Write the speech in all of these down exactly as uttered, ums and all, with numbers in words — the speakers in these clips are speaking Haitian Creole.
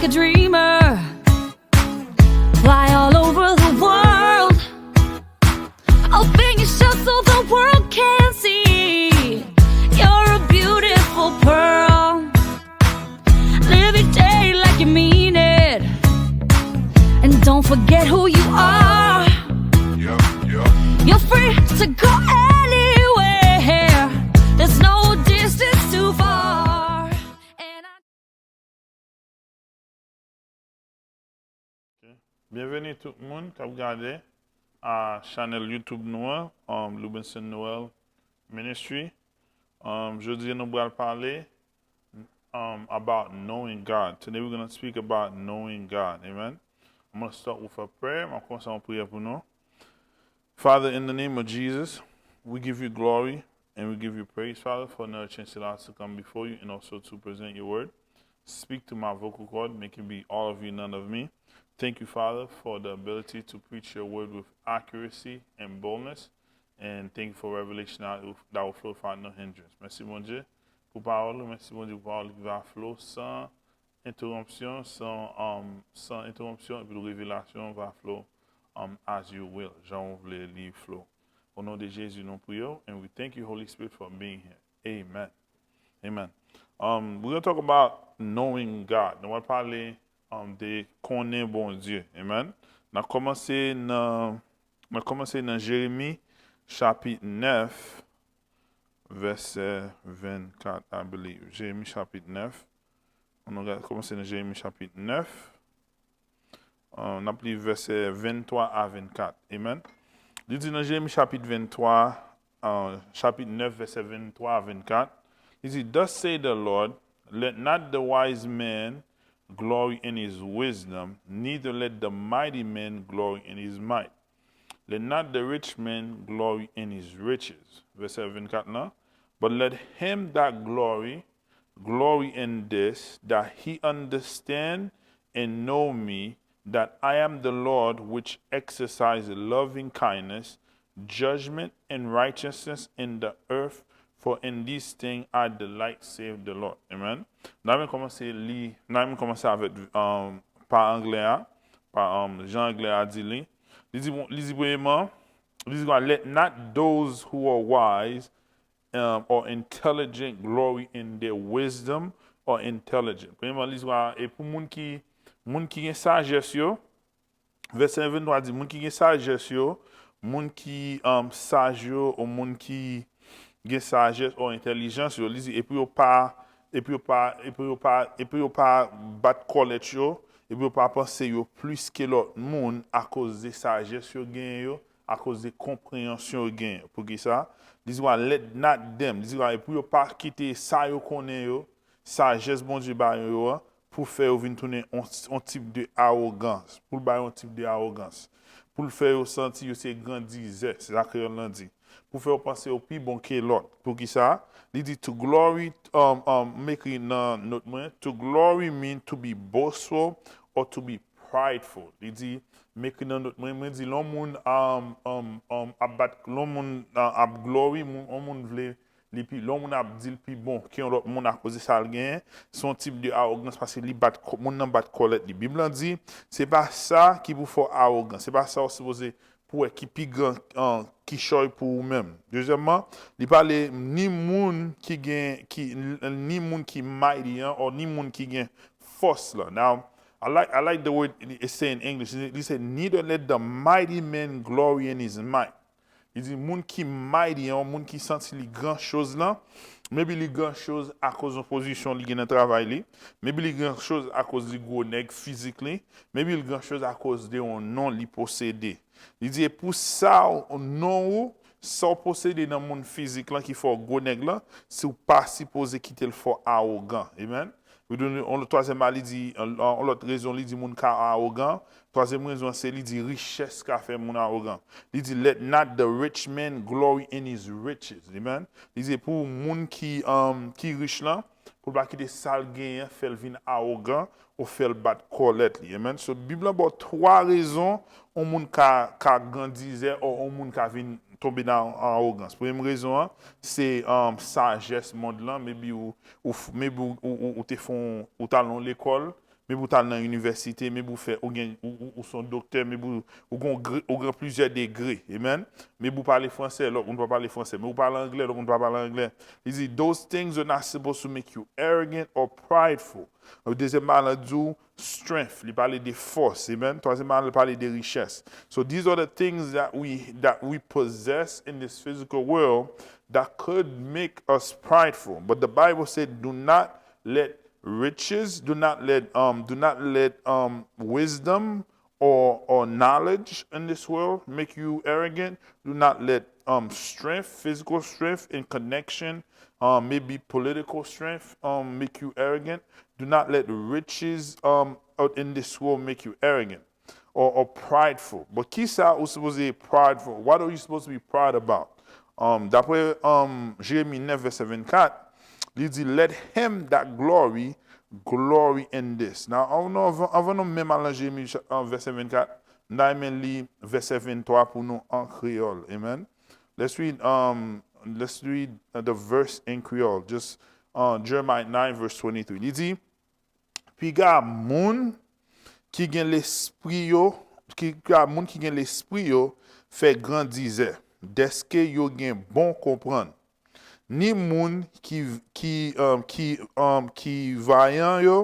A dreamer. Fly all over the world. Open yourself so the world can see. You're a beautiful pearl. Live each day like you mean it. And don't forget who you are. You're free to go anywhere. There's no distance too far. And I Ok. Byenveni tout moun k ap gade a chanèl YouTube nou an, um, Loubenson Noel Ministry. Um, jodi a nou pral pale um, about knowing God. Today we're going to speak about knowing God. Amen. I'm going to start with a prayer. Mwen kòmanse yon priyè pou nou. Father, in the name of Jesus, we give you glory and we give you praise, Father, for another chance allowed us to come before you and also to present your word. Speak to my vocal cord, make it be all of you, none of me. Thank you, Father, for the ability to preach your word with accuracy and boldness. And thank you for revelation that will, that will flow without no hindrance. Mèsi, Bondye, pou pawòl ou. Mèsi, Bondye, pou pawòl ki va flow san entewonpsyon, san, um, san entewonpsyon, epi revelasyon va flow um, as you will, jan ou vle li flow. Au nom de Jésus, nou priye w, and we thank you, Holy Spirit, for being here. Amen. Amen. Um, we're going to talk about knowing God. Nou va pale um, de konnen Bondye. Amen. N a kòmanse nan, n a kòmanse nan Jeremi chapit nèf, vèsè vennkat, I believe. Jeremi chapit nèf. Nou gade, kòmanse nan Jeremi chapit nèf. Uh, n ap li vèsè venntwa a vennkat. Amen. Li di nan Jeremi chapit venntwa, uh, chapit nèf, vèsè venntwa a vennkat, li di, Thus say the Lord, let not the wise man glory in his wisdom, neither let the mighty man glory in his might. Let not the rich man glory in his riches. Vèsè vennkat lan. But let him that glory, glory in this, that he understand and know me, that I am the Lord which exercise loving kindness, judgment, and righteousness in the earth, for in these things I delight, saith the Lord. Amen. N a kòmanse li, n a kòmanse avèk um, pa anglè a, pa um, jan anglè a di li. Li di, bon, li di premyèman, li di, let not those who are wise um, or intelligent glory in their wisdom or intelligence. Premyèman, li di, e pou moun ki, moun ki gen sajès yo, vèsè venntwa di, moun ki gen sajès yo, moun ki um, saj yo, ou moun ki gen sajès ou entèlijans yo, li di, e pou yo pa, e pou yo pa, e pou yo pa, e pou yo pa bat kòlèt yo, e pou yo pa panse yo plis ke lòt moun akoz de sajès yo genyen yo, akoz de konpreyansyon yo genyen. Poukisa? Li di, let not them. Li di, e pou yo pa kite sa yo konnen yo, sajès Bondye ba yo yo an, pou fè yo vin tounen on, on tip de awogans, pou l ba yo on tip de awogans, pou l fè yo santi yo se grandizè, se sa kreyòl lan di, pou fè yo panse yo pi bon ke lòt. Poukisa? Li di, to glory, um, um, m ekri nan not mwen, to glory mean to be boastful or to be prideful. Li di, m ekri nan not mwen, mwen di, lè yon moun um, um, um, ap bat, lè yon moun uh, ap glory, yon moun vle li pi, lè yon moun ap di l pi bon ke yon lòt moun akoz de sa l genyen, se yon tip de awogans paske li bat, moun nan bat kòlèt li. Bib lan di, se pa sa ki pou fè w awogan, se pa sa w sipoze pou wè ki pi gran an kichòy pou ou menm. Dezyèmman, li pale ni moun ki gen, ki, ni moun ki mighty an, or ni moun ki gen fòs lan. Now, I like, I like the word it say in English. Li se, neither let the mighty man glory in his might. Li di, moun ki mighty an, moun ki santi li gran choz lan, maybe li gran choz akoz yon pozisyon li gen nan travay li, maybe li gran choz akoz li gwo nèg fizik li, maybe li gran choz akoz de yon non li posede. Li di, e pou sa, non ou, sa w posede nan mond fizik lan ki fè w gwo nèg lan, si w pa sipoze kite l fè w awogan. Amen. Li di, yon lòt, twazyèm bagay, li di, yon, yon lòt rezon, li di moun ka awogan. Twazyèm rezon, se li di richès ka fè moun awogan. Li di, let not the rich man glory in his riches. Amen. Li di, pou moun ki, um, ki rich lan, pou l pa kite sa l genyen fè l vin awogan ou fè l bat kòlèt li. Amen. So, Bib lan ba w twa rezon yon moun ka, ka grandizè or yon moun ka vin tonbe nan awogans. Premye rezon an, se um, sajès mond lan, maybe ou, ou, maybe ou, ou, ou, ou te fon, ou t al nan lekòl, maybe ou t al nan inivèsite, maybe ou fè, ou gen, ou, ou, ou se yon doktè, maybe ou, ou gen, ou gen plizyè degre, amen. Maybe ou pale fransè, lòt moun pa pale fransè, maybe ou pale anglè, lòt moun pa pale anglè. Li di, those things are not supposed to make you arrogant or prideful. Dezyèm bagay la di w strength, li pale de fòs, amen. Twazyèm bagay la pale de richès. So these are the things that we that we possess in this physical world that could make us prideful. But the Bible said, do not let riches, do not let um do not let um wisdom or or knowledge in this world make you arrogant. Do not let um strength, physical strength and connection, um maybe political strength, um make you arrogant. Do not let riches um out in this world make you arrogant or, or prideful. But kisa ou sipoze prideful? What are you supposed to be proud about? Um, dapre um, Jeremi nèf vèsè vennkat, li di, let him that glory glory in this. Now, anvan, anvan nou menm al nan Jeremi cha- uh, vèsè vennkat, n a renmen li vèsè venntwa pou nou an kreyòl. Amen. Let's read, um, let's read uh, the verse in Creole. Just uh, Jeremiah nine verse twenty-three. Li di, piga moun ki gen lespri yo, ki, piga moun ki gen lespri yo fè grandizè, dèske yo gen bon konprann. Ni moun ki, ki, um, ki, um, ki vayan yo,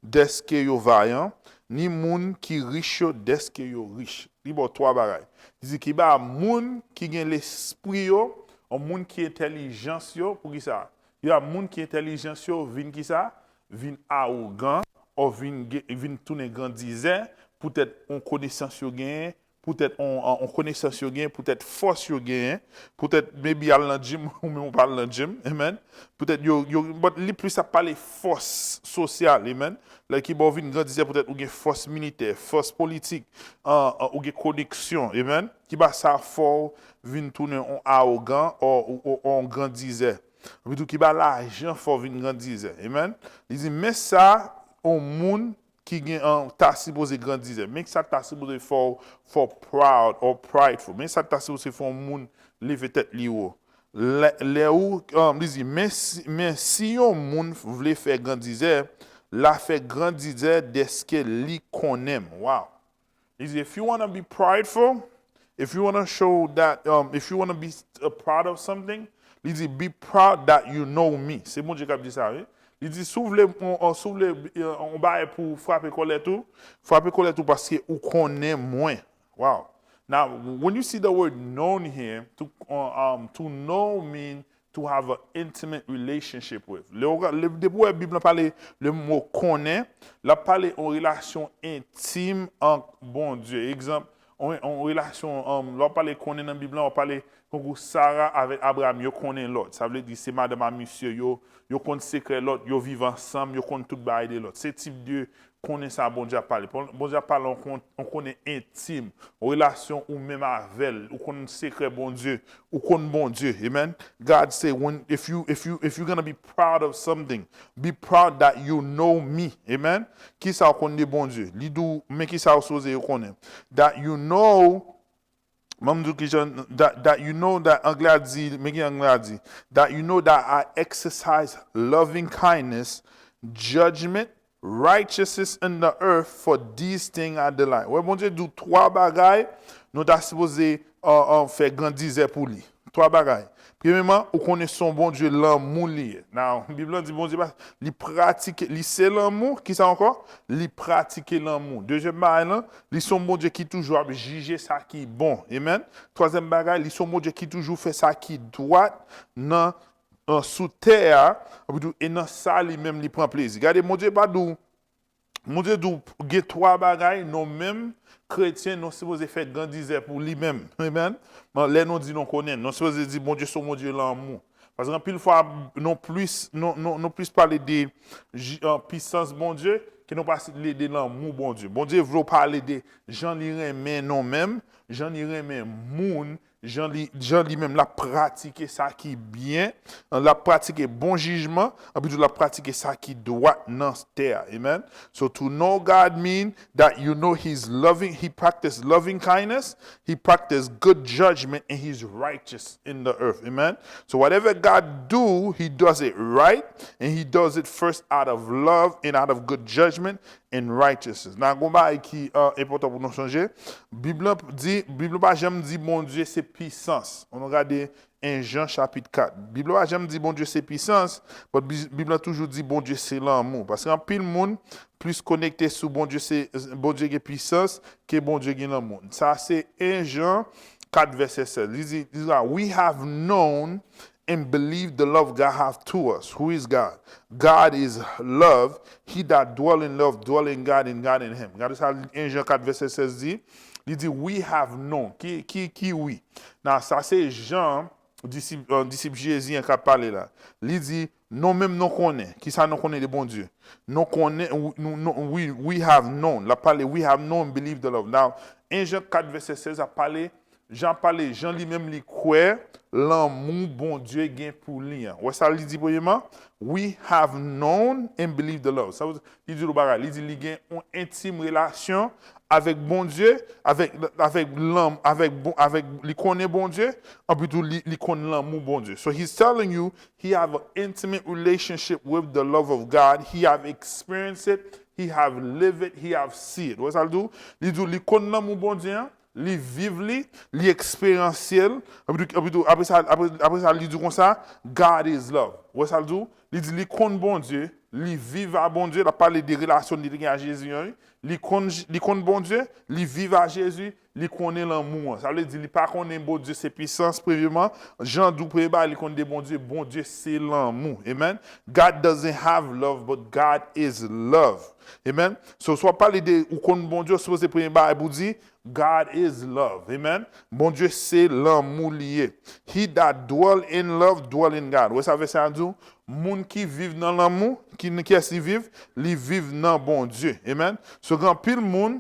dèske yo vayan, ni moun ki rich yo, dèske yo rich. Li ba w twa bagay. Li di ki ba moun ki gen lespri yo, yon moun ki entèlijans yo, pou ki sa? Yo a moun ki entèlijans yo vin ki sa? Vin awogan, o vin, gen- vin tounen grandizè, poutèt yon konesans yo genyen, poutèt yon yon konesans yo genyen, poutèt fòs yo genyen, poutèt maybe al nan gym, ou menm ou pa al nan gym, amen. Poutèt yo, yo, but li plis ap pale fòs sosyal, amen. Lè ki ba w vin grandizè, poutèt ou gen fòs militè, fòs politik, an, an, ou gen koneksyon, amen. Ki ba sa fè w vin tounen yon awogan, o, o, o, yon grandizè. Epi tou ki ba lajan fè w vin grandizè, amen. Li di, men sa, yon moun ki gen an ta sipoze grandizè. Men sa ta sipoze fè w fè w proud or prideful. Men sa ta sipoze fè yon moun leve tèt li wo. Lè, lè ou, um, li di, men si, men si yon moun vle fè grandizè, l a fè grandizè dèske li konnen m. Wow. Li di, if you wanna be prideful, if you wanna show that, um, if you wanna be uh, proud of something, li di, be proud that you know me. Se Bondye k ap di sa, wi. Li di, si w vle, on, on, si w vle, uh, on bagay pou frape kòlèt ou, frape kòlèt ou paske ou konnen mwen. Wow. Now, when you see the word known here, to, uh, um, to know mean to have an intimate relationship with. Lè w ka- lè- depi w wè Bib lan pale le mo konnen, l ap pale yon relasyon entim ak Bondye. Egzanp, yon, yon relasyon, um, lè w ap pale konnen nan Bib lan, w ap pale tankou Sara avèk Abraram, yo konnen lòt. Sa vle di se madanm a misye yo, yo konn sekrè lòt, yo viv ansanm, yo konn tout bagay de lòt. Se tip de konnen sa Bondye ap pale. Pon- Bondye ap pale yon kon- yon konnen entim, yon relasyon ou menm avè l, ou konn sekrè Bondye, ou konn Bondye. Amen. God say, when, if you, if you, if you're gonna be proud of something, be proud that you know me. Amen. Kisa w konn de Bondye? Li di w, men kisa w sipoze yo konnen. That you know, ban m di w kijan, that, that you know that, anglè a di, men ki anglè a di, that you know that I exercise loving kindness, judgment, righteousness in the earth, for these things I delight. Wè, Bondye di w twa bagay nou ta sipoze uh, uh, fè grandizè pou li. Twa bagay. Premyèman, ou konnen se yon Bondye lanmou li ye. Now, Bib lan di Bondye pa, li pratike, li se lanmou, kisa ankò? Li pratike lanmou. Dezyèm bagay lan, li se yon Bondye ki toujou ap jije sa ki bon. Amen. Twazyèm bagay, li se yon Bondye ki toujou fè sa ki dwat nan uh, sou tè a, epi tou, e nan sa li menm li pran plezi. Gade, Bondye pa di w, Bondye di w gen twa bagay nou menm kretyen nou sipoze fè grandizè pou li menm. Amen. Bon, lè nou di nou konnen, nou sipoze di Bondye se yon Bondye lanmou. Paske anpil fwa nou plis, nou, nou, nou plis pale de ji- uh, pisans Bondye ke nou pa pale de lanmou Bondye. Bondye vle w pale de jan li renmen nou menm, jan li renmen moun, jan li, jan li menm l ap pratike sa ki byen, l ap pratike bon jijman, anpi tou l ap pratike sa ki dwat nan tè a. Amen. So to know God mean that you know he's loving, he practice loving kindness, he practice good judgment, and he's righteous in the earth. Amen. So whatever God do, he does it right, and he does it first out of love and out of good judgment and righteousness. Nan gon bagay ki uh, enpòtan pou nou sonje, Bib la di, Bib la pa janm di Bondye se pisans. Ann nou gade en Jan chapit kat. Bib la pa janm di Bondye se pisans, but Bib la toujou di Bondye se lanmou. Paske anpil moun plis konekte sou Bondye se Bondye gen pisans ke Bondye gen lanmou. Sa se en Jan kat vèsè sèz. Li di, li di la, we have known and believe the love God have to us. Who is God? God is love. He that dwell in love, dwell in God, and God in him. Gade sa en Jan kat vèsè sèz di. Li di, we have known. Ki, ki, ki we? Nan sa se Jan, disip, uh, disip Jezi an k ap pale la. Li di, nou menm nou konnen. Kisa nou konnen de Bondye? Nou konnen, nou, nou, we, we have known. L ap pale, we have known, believe the love. Now, en Jan kat vèsè sèz ap pale Jan pale, Jan li menm li kwè lanmou Bondye gen pou li an. Wè sa li di premyeman? We have known and believe the love. Sa vle di, li di yon bagay, li di li gen yon entim relasyon avèk Bondye, avèk, avèk lanm, avèk, bon, avèk, li konnen Bondye, anpi tou li, li konn lanmou Bondye. So he's telling you, he have an intimate relationship with the love of God. He have experienced it, he have lived it, he have see it. Wè sa l di w? Li di w li konn lanmou Bondye an, li viv li, li eksperyanse l. Epi tou, epi tou, apre sa, apre, apre sa, li di konsa, God is love. Ou wè sa l di w? Li di li konn Bondye, li viv a Bondye, l ap pale de relasyon li te gen a Jezi an, wi. Li konn, li konn Bondye, li viv a Jezi, li konnen lanmou an. Sa vle di li pa konnen Bondye se pisans, premyeman. Jan di w premye bagay li konn de Bondye, Bondye se lanmou. Amen. God doesn't have love, but God is love. Amen. So, si w ap pale de ou konn Bondye, ou sipoze premye bagay pou w di, God is love. Amen. Bondye se lanmou li ye. He that dwell in love, dwell in God. Wè sa vèsè a di w? Moun ki viv nan lanmou, ki, kiyès li viv? Li viv nan Bondye. Amen. So, gen anpil moun,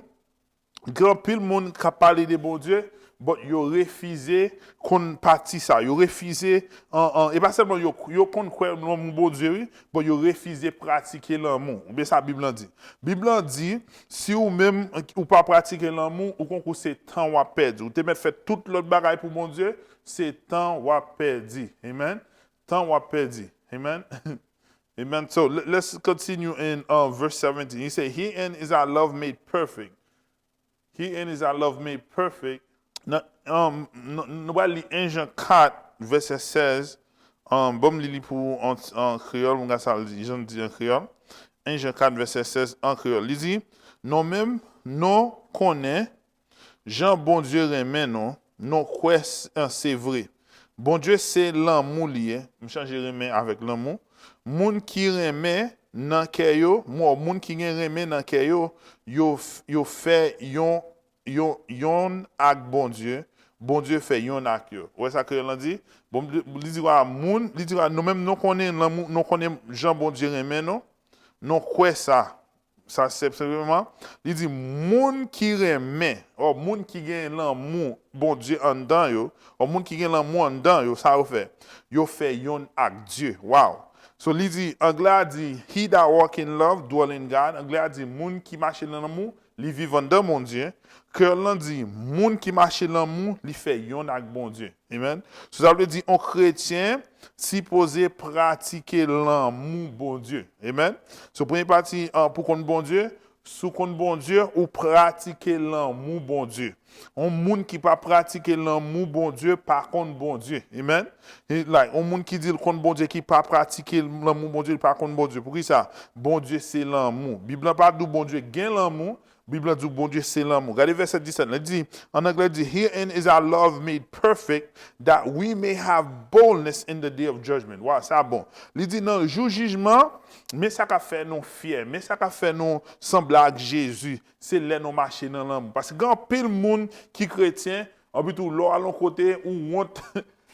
gen anpil moun k ap pale de Bondye, but yo refize konn pati sa. Yo refize, an, an, e pa sèlman yo, yo konn kwè lanmou Bondye, wi, but yo refize pratike lanmou. Oubyen sa Bib lan di. Bib lan di, si ou menm ou pa pratike lanmou, ou konn kou se tan w ap pèdi. Ou te mèt fè tout lòt bagay pou Bondye, se tan w ap pèdi. Amen. Tan w ap pèdi. Amen. Amen. So let, let's continue in uh, verse seventeen. He said, herein is our love made perfect. Herein is our love made perfect. Nan, um, n- n- nou pral li en Jan kat, vèsè sèz. Um, ban m li li pou ou an, an kreyòl, mwen gade sa l di, jan l di an kreyòl. En Jan kat, vèsè sèz an kreyòl. Li di, nou menm, nou konnen jan Bondye renmen nou, nou kwè s- an se vre. Bondye se lanmou li ye. M chanje renmen avèk lanmou. Moun ki renmen nan kè yo, mo- moun ki gen renmen nan kè yo, yo, f- yo fè yon, yon, yonn ak Bondye, Bondye fè yonn ak yo. Ou wè sa kreyòl lan di? Bon, li, li di wa moun, li di wa nou menm nou konnen lanmou, nou konnen jan Bondye renmen nou, nou kwè sa. Sa se senpleman, li di moun ki renmen, o moun ki gen lanmou Bondye anndan yo, o moun ki gen lanmou anndan yo, sa yo fè? Yo fè yonn ak Dye. Wow! So li di, Anglè a di, he that walk in love dwell in God. Anglè a di, moun ki mache nan lanmou, li viv anndan Bondye. Kreyòl lan di, moun ki mache lanmou, li fè yonn ak Bondye. Amen. So sa vle di, yon kretyen sipoze pratike lanmou Bondye. Amen. So premye pati, an, pou konn Bondye, si w konn Bondye, ou pratike lanmou Bondye. Yon moun ki pa pratike lanmou Bondye pa konn Bondye. Amen. He, like, yon moun ki di l konn Bondye ki pa pratike lanmou Bondye, li pa konn Bondye. Poukisa? Bondye se lanmou. Bib lan pa di w Bondye gen lanmou, Bib lan di w Bondye se lanmou. Gade vèsè disèt la. Li di, an anglè, li di, herein is our love made perfect, that we may have boldness in the day of judgment. Waw, sa bon. Li di, nan jou jijman, men sa k ap fè nou fyè, men sa k ap fè nou sanble ak Jezi, se lè nou mache nan lanmou. Paske gen anpil moun ki kretyen, anpi tou, lè w al yon kote, ou wont,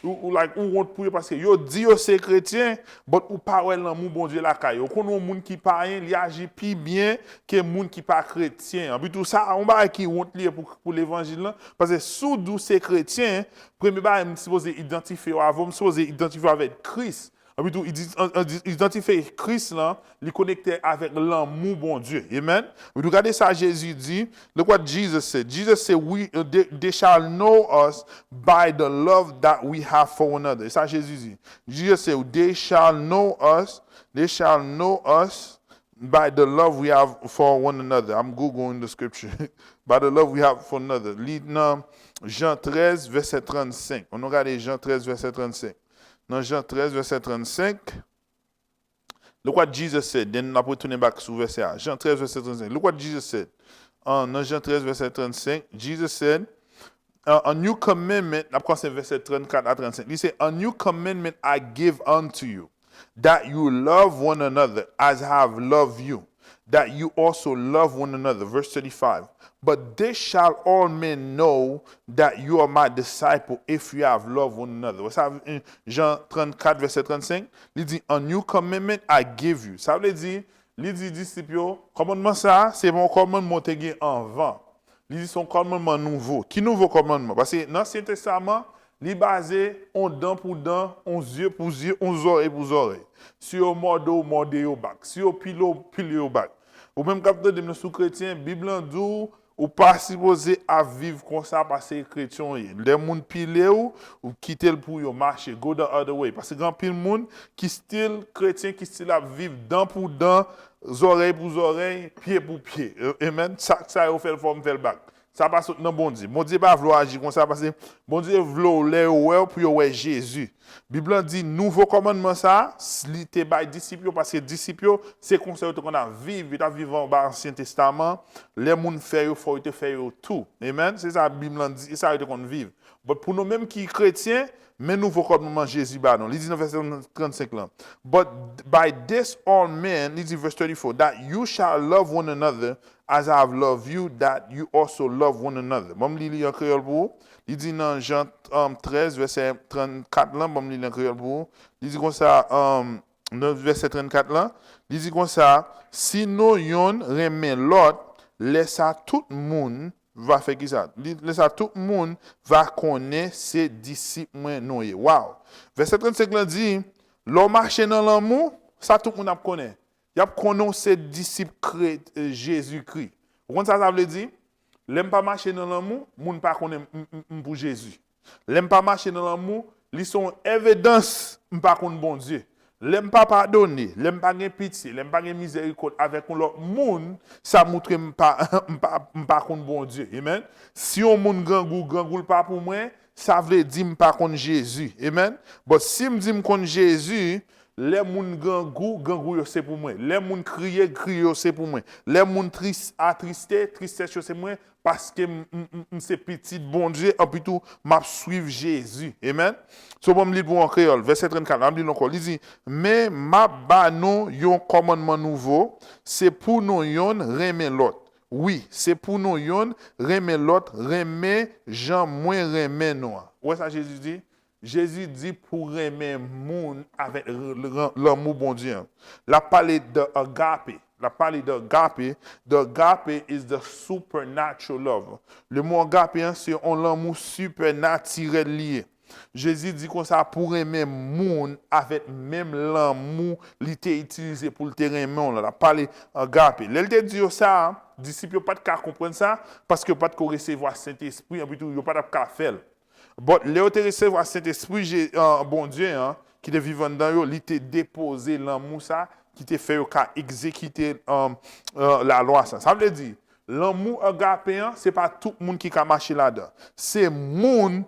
Ou, ou, like, ou wont pou yo paske yo di yo se kretyen, but ou pa wè lanmou Bondye lakay yo. Ou konn yon moun ki payen, li aji pi byen ke moun ki pa kretyen. Anpi tou sa, yon bagay ki wont li ye pou, pou levanjil lan. Paske si w di w se kretyen, premye bagay m sipoze idantifye w avè w, m sipoze idantifye w avèk Kris. Anpi tou, idi- an- an- idantifye Kris lan, li konekte avèk lanmou Bondye. Amen. Anpi tou, gade sa Jezi di. Look what Jesus said. Jesus said, we, uh, they, they shall know us by the love that we have for one another. E sa Jezi di. Jesus said, they shall know us, they shall know us by the love we have for one another. I'm Googling the scripture. By the love we have for another. Li nan Jan trèz, vèsè trannsenk. Ann nou gade Jan trèz, vèsè trannsenk. Nan Jan trèz, vèsè trannsenk, look what Jesus said. Then n ap retounen back sou vèsè a. Jan trèz, vèsè trannsenk. Look what Jesus said. Uh, nan Jan trèz, vèsè trannsenk, Jesus said, uh, a new commandment, n ap kòmanse vèsè trannkat a trannsenk. Li se, a new commandment I give unto you, that you love one another as I have loved you, that you also love one another. Verse thirty-five. But this shall all men know that you are my disciple if you have love one another. Wè sa, Jan trannkat, vèsè trannsenk, li di, a new commandment I give you. Sa vle di, li di disip yo, kòmandman sa a, se pa yon kòmandman w te gen anvan. Li di se yon kòmandman nouvo. Ki nouvo kòmandman? Paske nan Ansyen Testaman, li baze on dan pou dan, on zye pou zye, on zòrèy pou zòrèy. Si yo mòde w, mòde yo back. Si yo pile w, pile yo back. Ou menm k ap tande m nan, si w kretyen, Bib lan di w, ou pa sipoze ap viv konsa paske kretyen w ye. Lè moun pile w, ou kite l pou yo mache, go the other way. Paske gen anpil moun ki still kretyen, ki still ap viv dan pou dan, zòrèy pou zòrèy, pye pou pye. Amen. Sa, sa yo fè l fò m fè l back. Sa pa sot nan Bondye. Bondye pa vle w aji konsa paske Bondye vle w lè yo wè w pou yo wè Jezi. Bib lan di nouvo kòmandman sa a, s- li te bay disip yo paske disip yo se konsa yo te konn ap viv, yo t ap viv anba Ansyen Testaman. Lè moun fè yo fò, yo te fè yo tou. Amen. Se sa Bib lan di, se sa yo te konn viv. But pou nou menm ki kretyen, men nouvo kòmandman Jezi ba nou. Li di nan vèsè trannsenk lan, but by this all men, li di verse thirty-four, that you shall love one another as I have loved you, that you also love one another. Ban m li li an kreyòl pou ou. Li di nan Jan um, trèz, vèsè trannkat lan, ban m li li an kreyòl pou ou. Li di konsa, um, nan vèsè trannkat lan, li di konsa, si nou yonn renmen lòt, lè sa tout moun va fè kisa? Li, lè sa tout moun va konnen se disip mwen nou ye. Wow! Vèsè trannsenk lan di, lè w mache nan lanmou, sa tout moun ap konnen. Y ap konnen w se disip kre, Jezikri. Ou konn sa sa vle di? Lè m pa mache nan lanmou, moun pa konnen m, m, m pou Jezi. Lè m pa mache nan lanmou, li se yon evidans m pa konn Bondye. Lè m pa padone, lè m pa gen pitye, lè m pa gen mizerikòd avèk yon lòt moun, sa montre m pa, m pa, m pa konn Bondye. Amen. Si yon moun grangou, grangou l pa pou mwen, sa vle di m pa konn Jezi. Amen. But si m di m konn Jezi, lè moun grangou, grangou yo se pou mwen. Lè moun kriye, kriye yo se pou mwen. Lè moun tris, atriste, tristès yo se mwen, paske m, m, m, m se pitit Bondye, anpi tou, m ap swiv Jezi. Amen. So, ban m li l pou w an kreyòl, vèsè trannkat, m ap li l ankò. Li di, men m ap ba nou yon kòmandman nouvo, se pou nou yonn renmen lòt. Wi, se pou nou yonn renmen lòt, renmen jan mwen renmen nou an. Ou wè sa Jezi di? Jezi di pou renmen moun avèk l- l- lanmou Bondye an. L ap pale de agape. L ap pale de agape. The agape is the supernatural love. Le mo agape an, se yon lanmou sipènatirèl li ye. Jezi di konsa pou renmen moun avèk menm lanmou li te itilize pou l te renmen w lan. L ap pale agape. Lè l te di yo sa, disip yo pa t ka konprann sa, paske yo pa t ko resevwa Sentespri, anpi tou yo pa t ap ka fè l. But lè yo te resevwa Sentespri Je- uh, Bondye an, ki te viv anndan yo, li te depoze lanmou sa ki te fè yo ka egzekite um, uh, lalwa sa. Sa vle di, lanmou agape an, se pa tout moun ki ka mache ladan. Se moun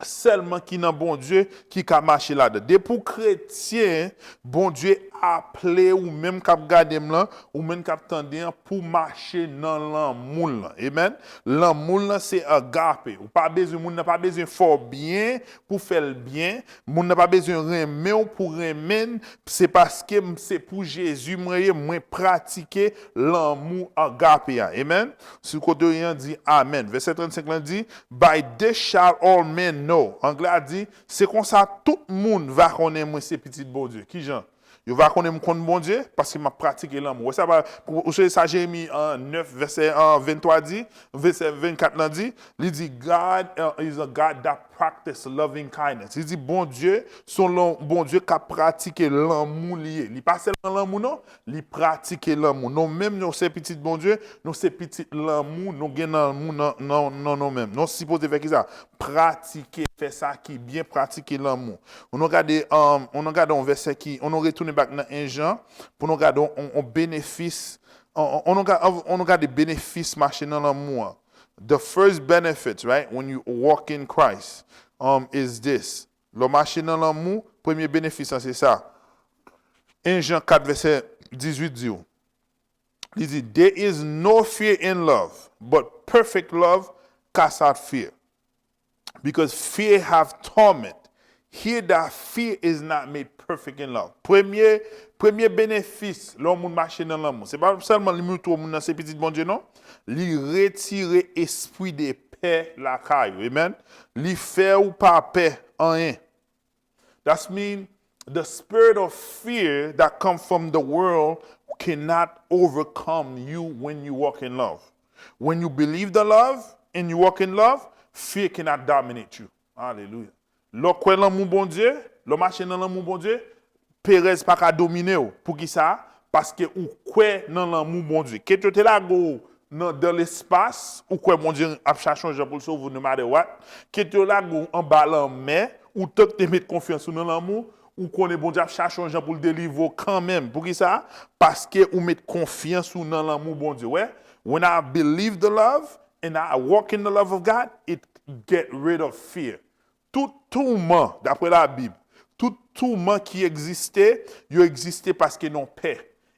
sèlman ki nan Bondye ki ka mache ladan. Depi w kretyen, Bondye aple ou menm k ap gade m lan, ou menm k ap tande an, pou mache nan lanmou l lan. Amen. Lanmou l lan se agape. Ou pa bezwen, moun nan pa bezwen fè w byen pou fè l byen. Moun nan pa bezwen renmen w pou renmen l. Se paske m se pou Jezi mwen ye, mwen pratike lanmou agape a. Amen. Si kote w ye an di amen. Vèsè trannsenk lan di, by this shall all men know. Anglè a di, se konsa tout moun va konnen mwen se pitit Bondye. Kijan? Yo va konnen m konn Bondye paske m ap pratike lanmou. Ou wè sa, pa- ou sonje sa Jeremi uh, nèf, vèsè uh, venntwa di, vèsè vennkat lan di, li di, God uh, is a God that practice loving kindness. Li di, Bondye, se yon Bondye k ap pratike lanmou li ye. Li pa sèlman lanmou non, li pratike lanmou. Nou menm, nou se pitit Bondye, nou se pitit lanmou, nou gen lanmou nan, nan, nan nou menm. Nou sipoze fè kisa? Pratike, fè sa ki byen, pratike lanmou. Ou nou gade, um, ou nou gade yon vèsè ki, ou nou retounen back nan en Jan, pou nou gade yon, yon benefis, ou nou gade benefis mache nan lanmou an. The first benefits, right, when you walk in Christ, um, is this. Lè w mache nan lanmou, premye benefis lan se sa. En Jan kat vèsè dizuit di w. Li di, there is no fear in love, but perfect love cast out fear. Because fear have torment. He that fear is not made perfect in love. Premye, premye benefis lè yon moun mache nan lanmou. Se pa sèlman li montre w moun nan se pitit Bondye non. Li retire espri de pè lakay ou. Amen. Li fè ou pa pè anyen. That's mean the spirit of fear that come from the world cannot overcome you when you walk in love. When you believe the love and you walk in love, fear cannot dominate you. Hallelujah. Lè w kwè lanmou Bondye, lè w mache nan lanmou Bondye, perèz pa ka domine w. Poukisa? Paske ou kwè nan lanmou Bondye. Kèt yo te lage w nan dan lespas, ou kwè Bondye ap chache yon jan pou l sove w no matter what. Kèt yo lage w anba lanmè, ou tank te met konfyans ou nan lanmou, ou konnen Bondye ap chache yon jan pou l delivre w kanmenm. Poukisa? Paske ou met konfyans ou nan lanmou Bondye. Wè, when I believe the love and I walk in the love of God, it get rid of fear. Tout touman, daprè Labib, tout touman ki egziste, yo egziste paske nou pè.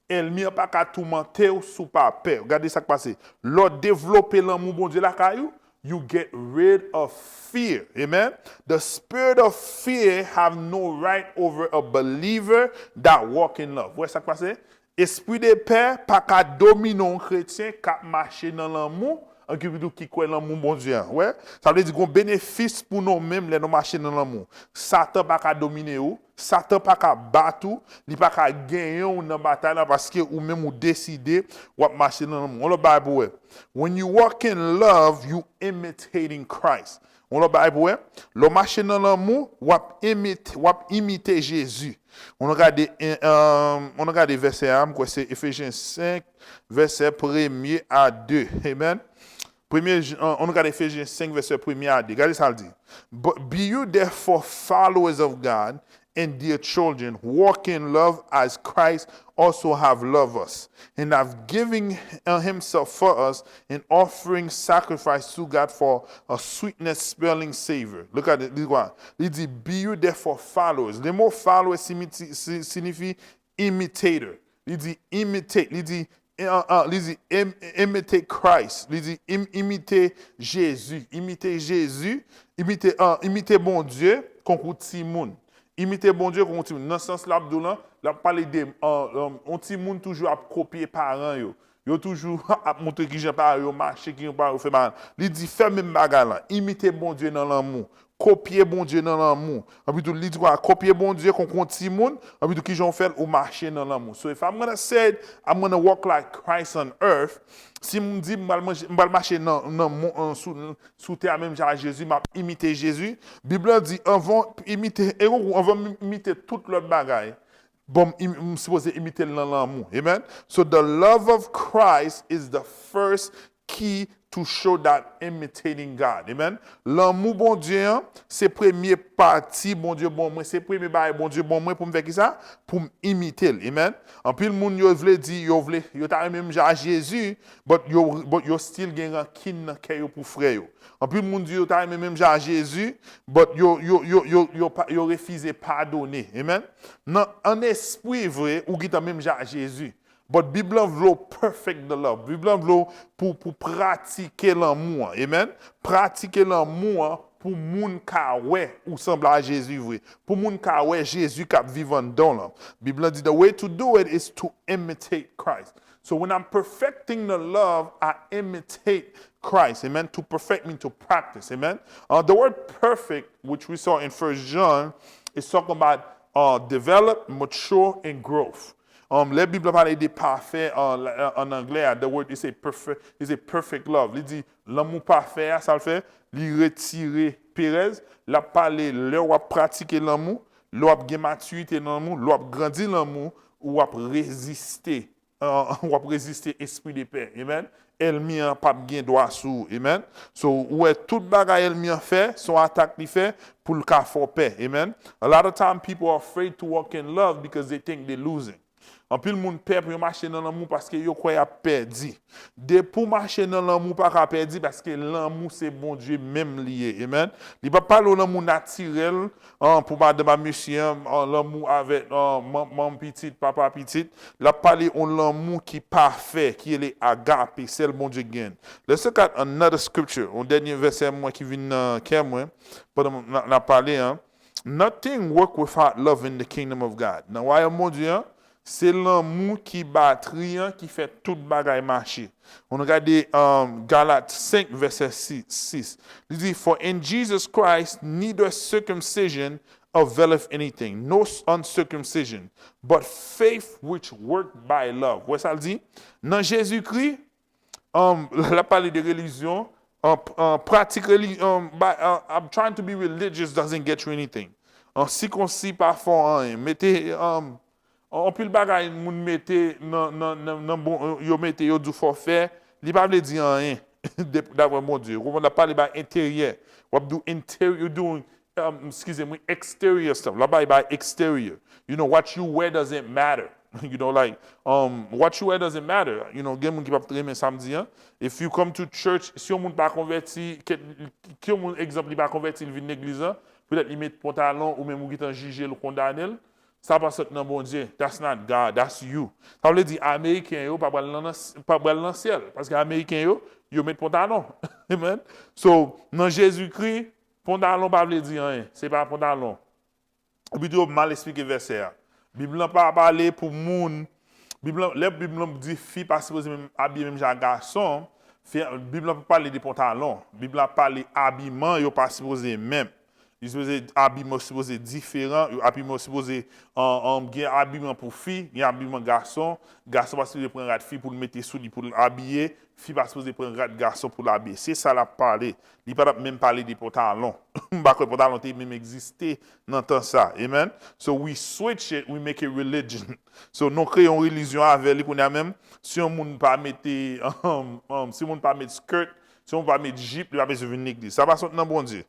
Ènmi an pa ka toumante w si w pa pè. Gade sa k pase. Lè w devlope lanmou Bondye lakay ou, you get rid of fear. Amen. The spirit of fear have no right over a believer that walk in love. Wè sa k pase? Espri de pè pa ka domine yon kretyen k ap mache nan lanmou, anki pito ki kwè lanmou Bondye an. Wè, sa vle di gon benefis pou nou menm lè nou mache nan lanmou. Satan pa ka domine ou, Satan pa ka bat ou, li pa ka genyen w nan batay la paske ou menm ou deside w ap mache nan lanmou. Yon lòt bagay pou wè. When you walk in love, you imitating Christ. Yon lòt bagay pou wè. Lè w mache nan lanmou, w ap imite, w ap imite Jezi. Ou nou gade, ou nou gade vèsè a, m kwè se Efejen senk, vèsè premye a de. Amen. Premye, ou nou gade Efejen senk, vèsè premye a de. Gade sa l di. But be you therefore followers of God and dear children, walk in love as Christ also have loved us, and have given himself for us, an offering sacrifice to God for a sweetness smelling savor. Look at it. Li di, be you therefore followers. Le mo followers siyifi imitator. Li di imitate. Li di, li di imitate Christ. Li di imite Jezi. Imite Jezi. Imite, imite Bondye konkou timoun. Imite Bondye konkou timoun. Nan sans l ap di w lan, l ap pale de yon timoun toujou ap kopye paran yo. Yo toujou ap montre kijan paran yo mache, kijan paran yo fè bagay. Li di fè menm bagay lan. Imite Bondye nan lanmou. Kopye Bondye nan lanmou. Anpi tou, li di kwa? Kopye Bondye konkou yon timoun. Anpi tou, kijan w fè l? Ou mache nan lanmou. So if I'm gonna say I'm gonna walk like Christ on earth, si m di m pral mache nan, nan sou, sou tè a menm jan a Jezi, m ap imite Jezi. Bib la di, anvan imite, e konkou, anvan m imite tout lòt bagay, bon, m sipoze imite l nan lanmou. Amen. So the love of Christ is the first key to show that imitating God. Amen. Lanmou Bondye an, se premye pati Bondye ban mwen, se premye bagay Bondye ban mwen pou m fè kisa? Pou m imite l. Amen. Anpil moun yo vle di, yo vle, yo ta renmen menm jan a Jezi, but yo, but yo still gen rankin nan kè yo pou frè yo. Anpil moun di yo ta renmen menm jan a Jezi, but yo, yo, yo, yo, yo, yo refize padone. Amen. Nan, an espri vre, ou gentan menm jan a Jezi. But Bib lan vle w perfect the love. Bib lan vle w pou, pou pratike lanmou an. Amen. Pratike lanmou an pou moun ka wè ou sanble a Jezi vre. Pou moun ka wè Jezi k ap viv anndan w lan. Bib lan di, the way to do it is to imitate Christ. So when I'm perfecting the love, I imitate Christ. Amen. To perfect means to practice. Amen. Uh, the word perfect, which we saw in First John, is talking about uh, develop, mature, and growth. Um, lè Bib la pale de pafè an, an anglè a, the word is a perfect, is a perfect love. Li di lanmou pafè a, sa l fè, li retire perèz. L ap pale lè w ap pratike lanmou, lè w ap gen matirite nan lanmou, lè w ap grandi lanmou, w ap reziste uh, w ap reziste espri de pè. Amen. Ènmi an p ap gen dwa sou ou. Amen. So, ou wè tout bagay ènmi an fè, se yon atak li fè pou l ka fè w pè. Amen. A lot of time people are afraid to walk in love because they think they're losing. Anpil moun pè pou yo mache nan lanmou paske yo kwè y ap pèdi. Depi w mache nan lanmou, w pa ka pèdi paske lanmou se Bondye menm li ye. Amen. Li p ap pale w lanmou natirèl, an, pou madanm ak mesye an, an, lanmou avèk an, manm, manm pitit, papa pitit. L ap pale yon lanmou ki pafè, ki rele agape, sèl Bondye gen. Let's look at another scripture, yon dènye vèsè mwen ki vin nan kè mwen, pandan n ap, n ap pale an. Nothing work without love in the kingdom of God. Nan wayòm Bondye an, se lanmou ki batri an ki fè tout bagay mache. Ann gade um, Galat senk vèsè sis. Li di, for in Jesus Christ neither circumcision availeth anything, nor uncircumcision, but faith which work by love. Wè sa l di? Nan Jezikri, um, l ap pale de relijyon, an, an pratik reli, um, by, uh, I'm trying to be religious doesn't get you anything. An sikonsi pa fè w anyen. Mete, um, anpil bagay moun mete nan, nan, nan, nan bon, yo mete, yo di w fè w fè, li pa vle di anyen, daprè Bondye. Ou konprann? L ap pale bay enteryè. W ap di w enteryè, you doing, um, excuse me, exterior stuff. L ap pale bay exterior. You know, what you wear doesn't matter. You know, like, um, what you wear doesn't matter. You know, gen moun ki p ap renmen sa m di an. If you come to church, si yon moun pa konvèti, ke, ke yon moun, egzanp, li pa konvèti, li vin legliz la, petèt li met pantalon, ou menm ou gentan jije l, kondane l, sa pa sot nan Bondye. That's not God, that's you. Sa vle di, Ameriken yo pa pral nan, pa pral nan syèl, paske Ameriken yo, yo met pantalon. Amen. So, nan Jezikri, pantalon pa vle di anyen. Se pa pantalon. Ou pito mal eksplike vèsè a. Bib lan pa pale pou moun. Bib lan, lè Bib lan di fi pa sipoze menm abiye menm jan ak gason, fi, Bib lan pa pale de pantalon. Bib lan pale abiman yo pa sipoze menm. Li sipoze, abiman yo sipoze diferan, yo, abiman yo sipoze an, an, gen abiman pou fi, gen abiman gason. Gason pa sipoze pran rad fi pou l mete sou li, pou l abiye. Fi pa sipoze pran rad gason pou l abiye. Se sa l ap pale. Li pa t ap menm pale de pantalon. M pa kwè pantalon te menm egziste nan tan sa. Amen. So we switch it, we make it religion. So nou kreye yon relijyon avè li kounye a menm. Si yon moun pa mete, um, um, si yon moun pa met skirt, si yon moun pa met jip, li pa bezwen vin legliz. Sa pa sot nan Bondye.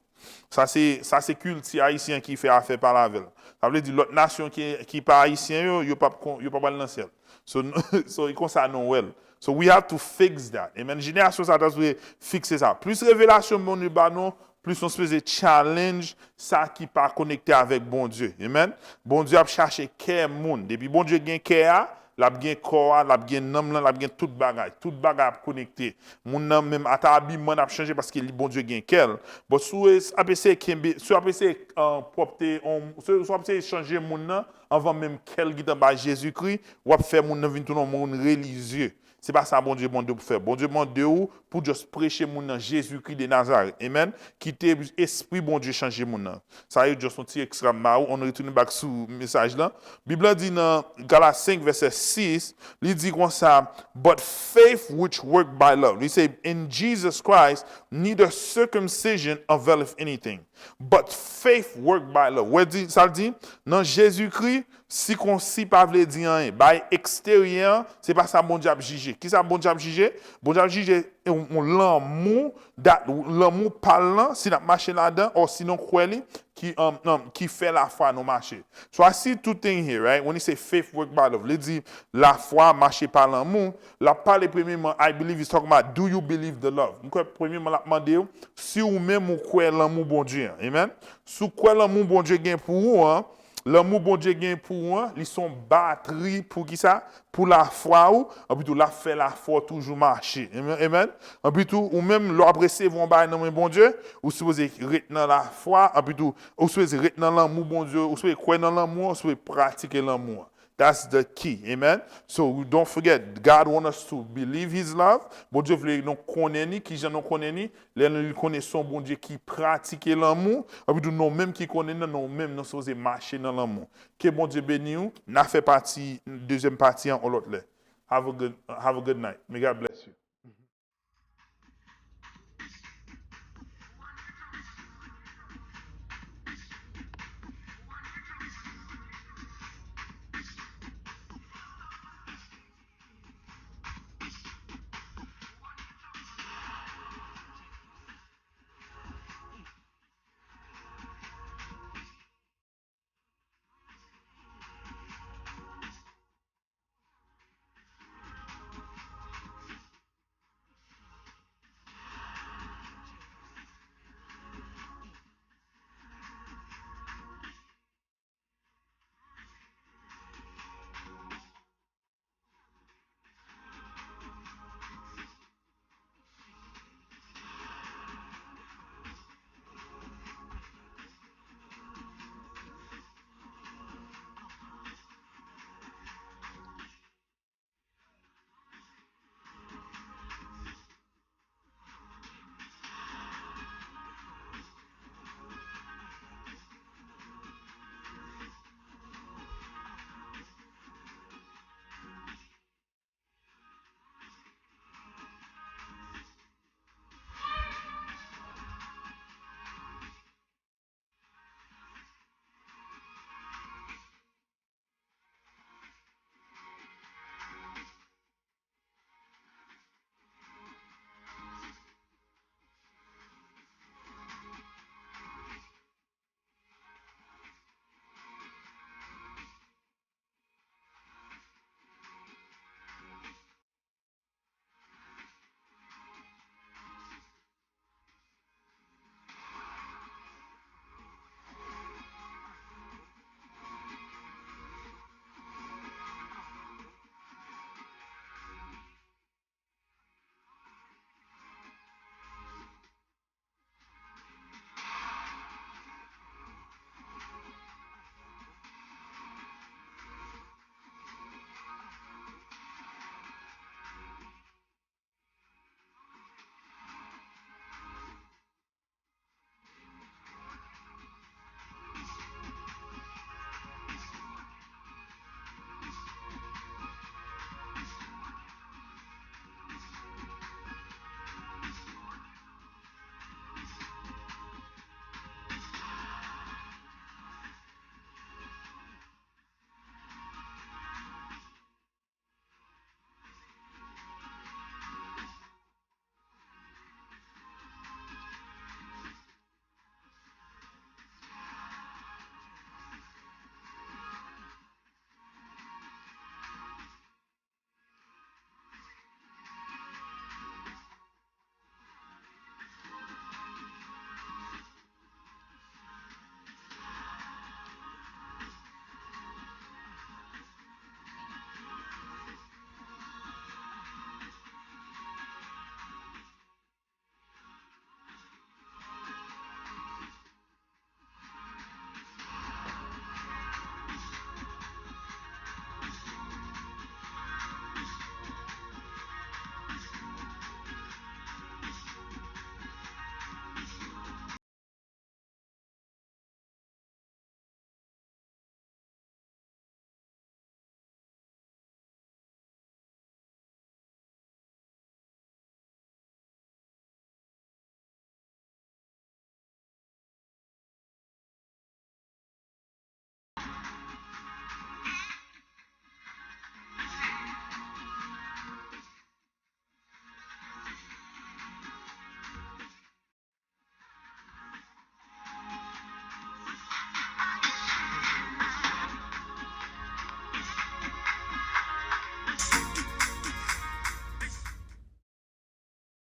Sa se, sa se kilti ayisyen ki fè afè pale avè l. Sa vle di lòt nasyon ki, ki pa ayisyen yo, yo p ap kon, yo p ap al nan syèl. So, so e konsa nou wè l. So we have to fix that. Amen. Jenerasyon sa ta dwe fikse sa. Plis revelasyon Bondye ba nou, plis nou sipoze challenge sa ki pa konekte avèk Bondye. Amen. Bondye ap chache kè moun. Depi Bondye gen kè a, l ap gen kò a, l ap gen nanm lan, l ap gen tout bagay. Tout bagay ap konekte. Moun nan menm ata abiman ap chanje paske li Bondye gen kè l. But si w ap eseye kenbe, si w ap eseye uh, pwòpte, on, si, si w ap eseye chanje moun nan, anvan menm kè l gentan bay Jezikri, w ap fè moun nan vin tounen yon moun relijye. Se pa sa Bondye mande w pou fè. Bondye mande w pou just preche moun nan Jezikri de Nazarèt. Amen. Kite espri Bondye chanje moun nan. Sa yo just yon ti ekstra m ba ou, ann retounen back sou mesaj lan. Bib lan di nan Galat senk vèsè sis, li di konsa, but faith which work by love. Li se, in Jesus Christ, neither circumcision availeth anything, but faith work by love. Wè di, sa l di, nan Jezikri, sikonsi pa vle di anyen. Bay eksteryè an, se pa sa Bondye ap jije. Kisa Bondye ap jije? Bondye ap jije yon, yon lanmou, dat, lanmou pa l lan, si n ap mache ladan, o si nou kwè li, ki, um, um, ki fè lafwa nou mache. So I see two things here, right? When he say faith work by love, li di lafwa mache pa lanmou. L ap pale premyeman, I believe he's talking about, do you believe the love? M kwè premyeman l ap mande w si ou menm ou kwè lanmou Bondye an. Amen. Si w kwè lanmou Bondye gen pou ou an, lanmou Bondye gen pou ou an, li se yon batri pou kisa? Pou lafwa ou, anpi tou l ap fè lafwa w toujou mache. Amen. Amen. Anpi tou, ou menm, lè w ap resevwa yon bagay nan men Bondye, ou sipoze ret nan lafwa, anpi tou, ou sipoze ret nan lanmou Bondye, ou sipoze kwè nan lanmou an, ou sipoze pratike lanmou an. That's the key. Amen. So don't forget, God want us to believe his love. Bondye vle nou konnen ni, kijan nou konnen ni? Lè nou konnen se yon Bondye ki pratike lanmou, epi tou nou menm ki konnen nan, nou menm nou sipoze mache nan lanmou. Ke Bondye beni w. N a fè pati, dezyèm pati an yon lòt lè. Have a good, have a good night. May God bless you.